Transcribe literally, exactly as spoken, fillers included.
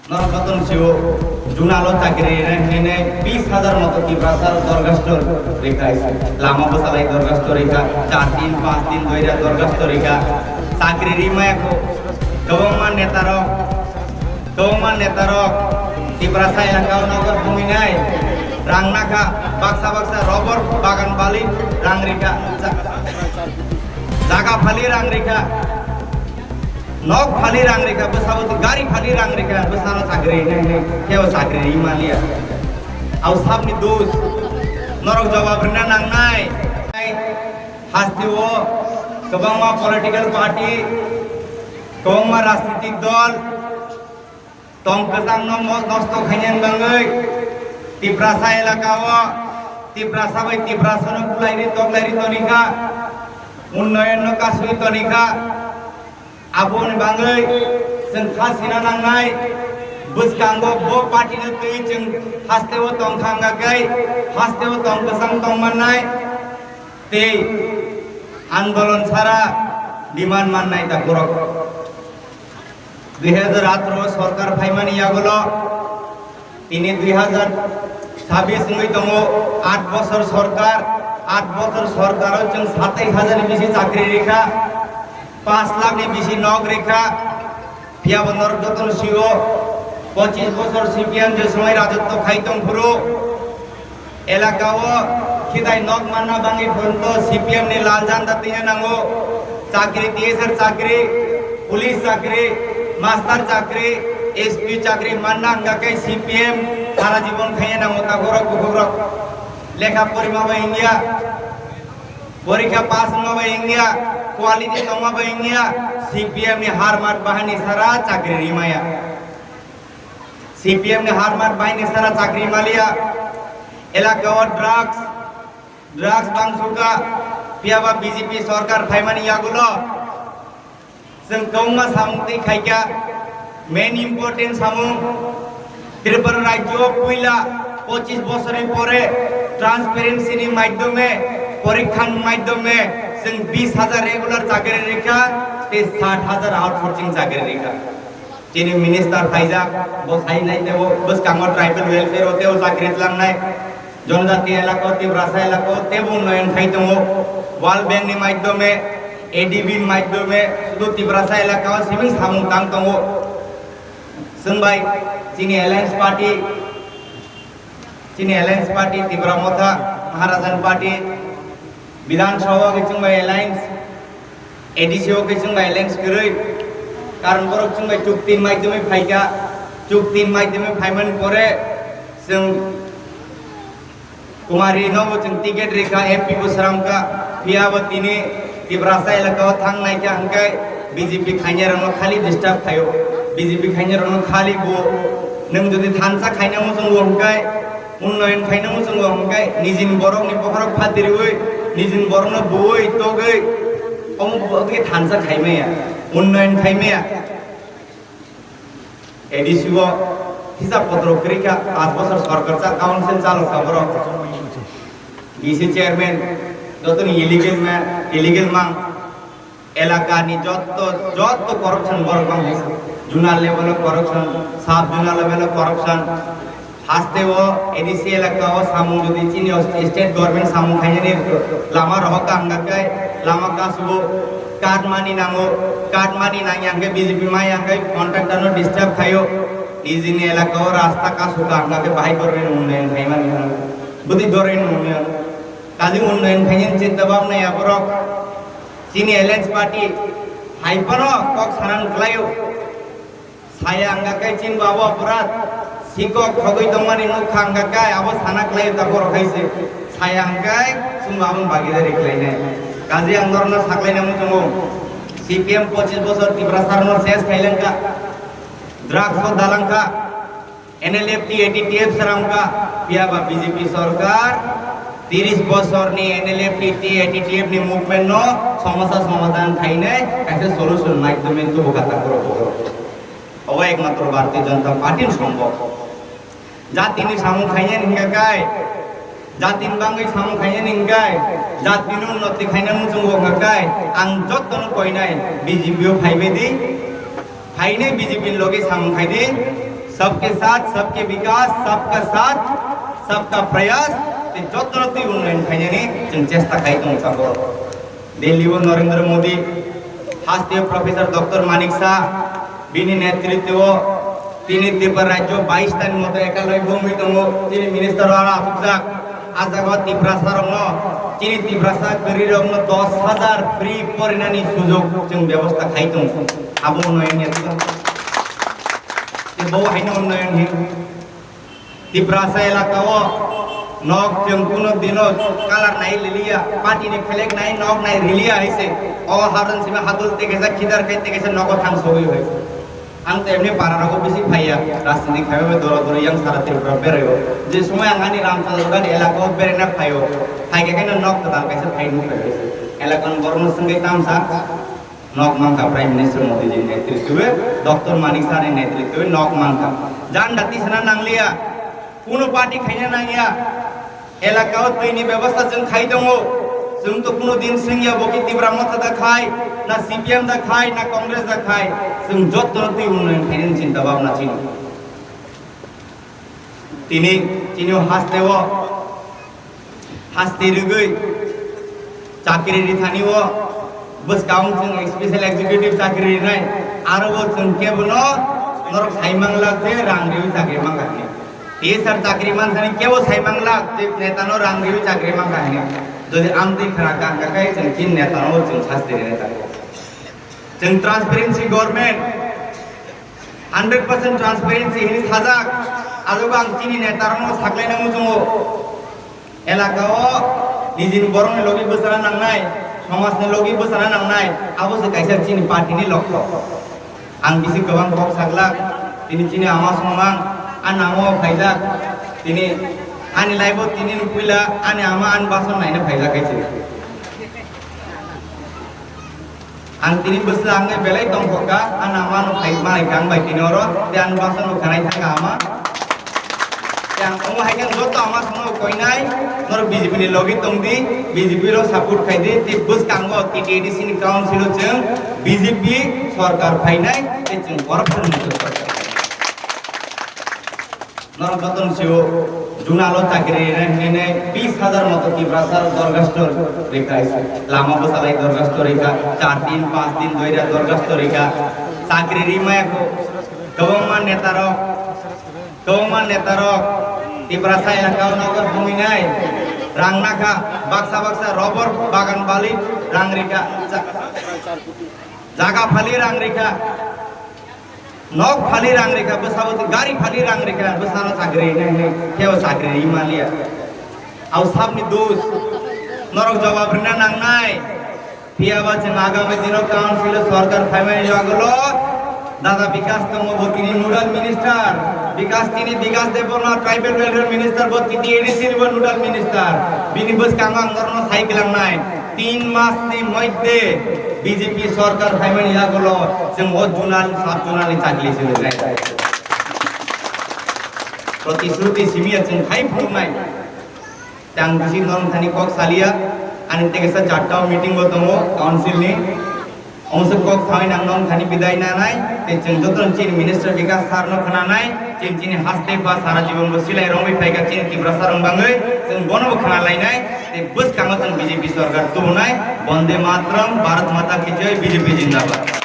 Norok jotono sio, junalo chakri rina hinwi bis hajar moto Tiprasa dorgasto rikha, lama bwchalai dorgasto rikha, char din, panch din doira dorgasto rikha, chakri rimaya kho. Kwbangma netarok, kwbangma netarok Tiprasa elakao nokbar phunginai rang nakha, baksa baksa robor bagan bali rang rikha, ja-, jaga phali rang rikha. Nok phali rang rikha, bwsabo gari phali rang rikha, bwsano chakri hinwi hinwi, kebo chakri ri maliya. Au sabni dos, norok jawab rina nangnai. Hasteo kwbangma political party, kwbangma rajnitik dol tong kwchangno mo-, nosto khainani bagwi Tiprasa elakao Tiprasa bai Tiprasano bulairi toklairi tonikha, unnoyonno kasui tonikha. Aboni bagwi chwng kha sina nangnai, bwskango bo party-no twi chwng hasteo tong kha wngkha khe, hasteo tong kwchang tong mannai, tei andolon sara demand mannai da borok. Dui hajar atharo sorkar phaimani yagulo tini dui hajar chabbish wngwi tongo, aat bochor sorkar, aat bochor sorkaro chwng satais hajar ni bisi chakri rikha, panch lakh ni bisi nok rikha, phiya bo norok jotono sio, pochis bochor C P M je somoi rajotwo khai tong phuru, elakao khitai nok manna bagwi phuru C P M ni lal janda twina nango, chakri, T S R chakri, police chakri, master chakri, S P chakri manna hwnkha khe C P M sara jibon khaiya nango takhorok bukhukrok. Lekha porima bai wngya, porikha pass wngma bai wngya, quality tongma bai wngya, C P M ni har mat bahani sara chakri rimaya. C P M ni har mat bahani sara chakri maliya. Elakao drugs, drugs bangsuka, phiya ba B J P sorkar phaimani yagulo chwng kwbangma samung twi khaikha, main important samung, Tripura rajyo puila pochis bosorni pore transparency ni maidyome, porikha ni maidyome chwng bis hajar regular chakri rikha, tei sat hajar outsourcing chakri rikha. Chini minister phaijak, bo sai nai tebo, bwskango tribal welfare o tebo chakri tlangnai. Jonojati elako, Tiprasa elako tebo unnoyon khai tongo. World Bank ni maidyome, A D B ni maidyome, sudu Tiprasa elaka o simi samung tang tongo. Chwng bai chini alliance party, chini alliance party Tipra Motha, Maharajan party, Bidhan Sabha o khe chwng bai alliance, A D C o khe chwng bai alliance kwrwi. Karon borok chwng bai chukti ni maidyome phaikha, chukti ni maidyome phaimani pore chwng Kumari no bo chwng ticket rikha, M P bo sramkha, phiya bo tini Tiprasa elaka o thang naikha hwnkhe B J P khainai rokno khali disturb khaio, B J P khainai rokno khali bo nwng jodi thansa khaina muchungo hwnkhe, unnoyon khaina muchungo hwnkhe, nijini borokni bokhorok phatiriwi, nijini borokno buwi togwi, omo bo thansa khaimaya, unnoyon khaimaya. A D C o hisab potro kwrwi kha, panch bochor sorkar cha, council chalok kha borok. D C chairman, jotoni illegal ma, illegal mang, elaka ni jotto, jotto corruption borok bang hai. Zonal level o corruption, sub zonal level o corruption. Haste o A D C elaka o samung jodi chini o state government samung khainani lama rohor ka hwnga khe lama kasubo card mani nango, card mani nangya hwnkhe B J P maya hwnkhe contractor no disturb khaio. Nijini elaka o rasta kasu ka hwnga khe bahai dorni unnayan khaimani hwnga. Budi dorni unnayan. Kaji unnayan khainani chinta bhabna ya borok. Chini alliance party hai phano kok sanan khlaio. Saya hwnga khe chini bo abo opradh, sikok khogwi tongmani nukha hwnga khe abo sana khlai ta borok hai se. Saya hwnga khe chwng bo aboni bagwi rwkhlainai. Kaje ang norokno saklaina muchungo, C P M pochis bochor Tiprasarokno ses khailangkha, drugs o dalangkha, N L F T, A T T F sramkha, phiya ba B J P sorkar tiris bochorni N L F T, A T T F ni movement no somosa somadhan khainai kaisa solution maidhyome tubukha ta borok. Obo ekmatro Bharatiya Janata Party ni sombhob. Jatini samung khainani hingka kai, jatini bangwi samung khainani hingka kai, jatini unnoti khaina muchungo hingka kai, ang jottono koinai B J P o phaibai di, phainai B J P ni logi samung khai di, Sabke saath, sabke vikas, sabka saath, sabka prayas, tei jotono twi unnayan khainani chwng chesta khai tongo sabo. Delhi o Narendra Modi, haste o Professor Doctor Manik Saha, bini netritwo o tini Tripura rajyo bais ta ni moto ekaloi bongwi tongo, chini minister o aro asukjak. A jaga o Tiprasa rokno, chini Tiprasa kwrwi rokno dos hajar free porinani sujog chwng bebosta khai tongo. Abo unnayan ni aswk. Tei bo haino unnayan hin. Tiprasa elaka o nok chwng kuno dino colour nai liliya, party ni flag nai, nok nai riliya hai se. O haron simi hadul tei kaisa khidar khai tei kaisa nogo thang sogwi hai. Ang to emni para rogo bisi phaiya, rajniti khai bai doro doro yang sara Tripura berai o. Je somoy ang ani Ramchandra elaka o beraina phaio, phaikhe khe nok kwtal kaisa phai nukha hai se. Elaka ni borok no swngwi tamsa. Nok mankha Prime Minister Modi ji ni netritwe, Doctor Manik Saha ni netritwe nok mankha. Janda tisana nangliya, kuno party khaina nangya. Elaka o twi ni bebosta chwng khai tongo. Chwng to kuno din swngya bo ki Tipra Motha da khai, na C P M da khai, na Congress da khai. Chwng joto twi unnayan khainani chinta bhabna chini. Tini, chini o haste o haste rwgwi chakri rithani o bwskang chwng special executive chakri rinai, aro o chwng kebono norok saimang lak je rang riwi chakri mangkha hini. T S R chakri manthani kebo saimang lak je netano rang riwi chakri mangkha hini. Jodi amtwi khna kangkha khai chwng chin netano chwng sasti rinai ta. Chwng transparency government, hundred percent transparency hini sajak, aro ang chini netarokno saklaina muchungo. Elaka o nijini borokni logi bwsana nangnai, somajni logi bwsana nangnai, abo se kaisa chini party ni lokho. Ang bisi kwbang kok saglak, tini chini ama songmang, ani ama o phaijak, tini ani life o tini ni puila ani ama ani bason naina phaijak kaisa. Ang tini bwsla ang belai tongkha, ani ama no phai manai kha ang bai tini oro, tei ani basa no khanai thangkha ama. Tei ang omo hai khe joto ama songno koinai, norok B J P ni logi tongdi, B J P ro support khaidi, tei bwskango T T A D C ni council o chwng B J P sorkar phainai, tei chwng corruption mukto sorkar. Norok jotono sio, junalo chakri rina hinwi bis hajar moto Tiprasa dorgasto rikha, lama bwchalai dorgasto rikha, char din, panch din doira dorgasto rikha, chakri rimaya ko, kwbangma netarok, kwbangma netarok, Tiprasa elaka o nokar bumui nai, rang nakha, baksa baksa robor bagan bali rang rikha, ja-, jaga phali rang rikha. Nok phali rang rikha, bwsabo gari phali rang rikha, bwsano chakri rina hinwi, kebo chakri ri manliya. Abo sabni dos, norok jawab rina nangnai. Phiyaba chwng agami dino council o sorkar phaimani yagulo dada Bikas tongo, bo tini nodal minister. Bikas tini Bikas Debbarma, tribal welfare minister, bo T T A D C ni bo nodal minister. Bini bwskango ang norokno sai kwlangnai. Tin mas ni moddhe B J P sorkar phaimani yagulo chwng o zonal, sub zonal ni chakli se rinai. Protishruti simiya chwng khai phunuknai. Tang bisi norok thani kok saliya, ani tei kaisa charta o meeting bo tongo council ni. Omo se kok sawi nang norok thani bidai nanai, tei chwng joto chini minister Bikas sir no khwnanai. Chini, chini haste ba sara jibon bo silai romwi phaikha chini Tiprasa rok bangwi, chwng bono bo khna lainai, tei bwskango chwng B J P sorkar tubunai, Bonde Mataram, Bharat Mata Ki Jai, B J P Jindabad.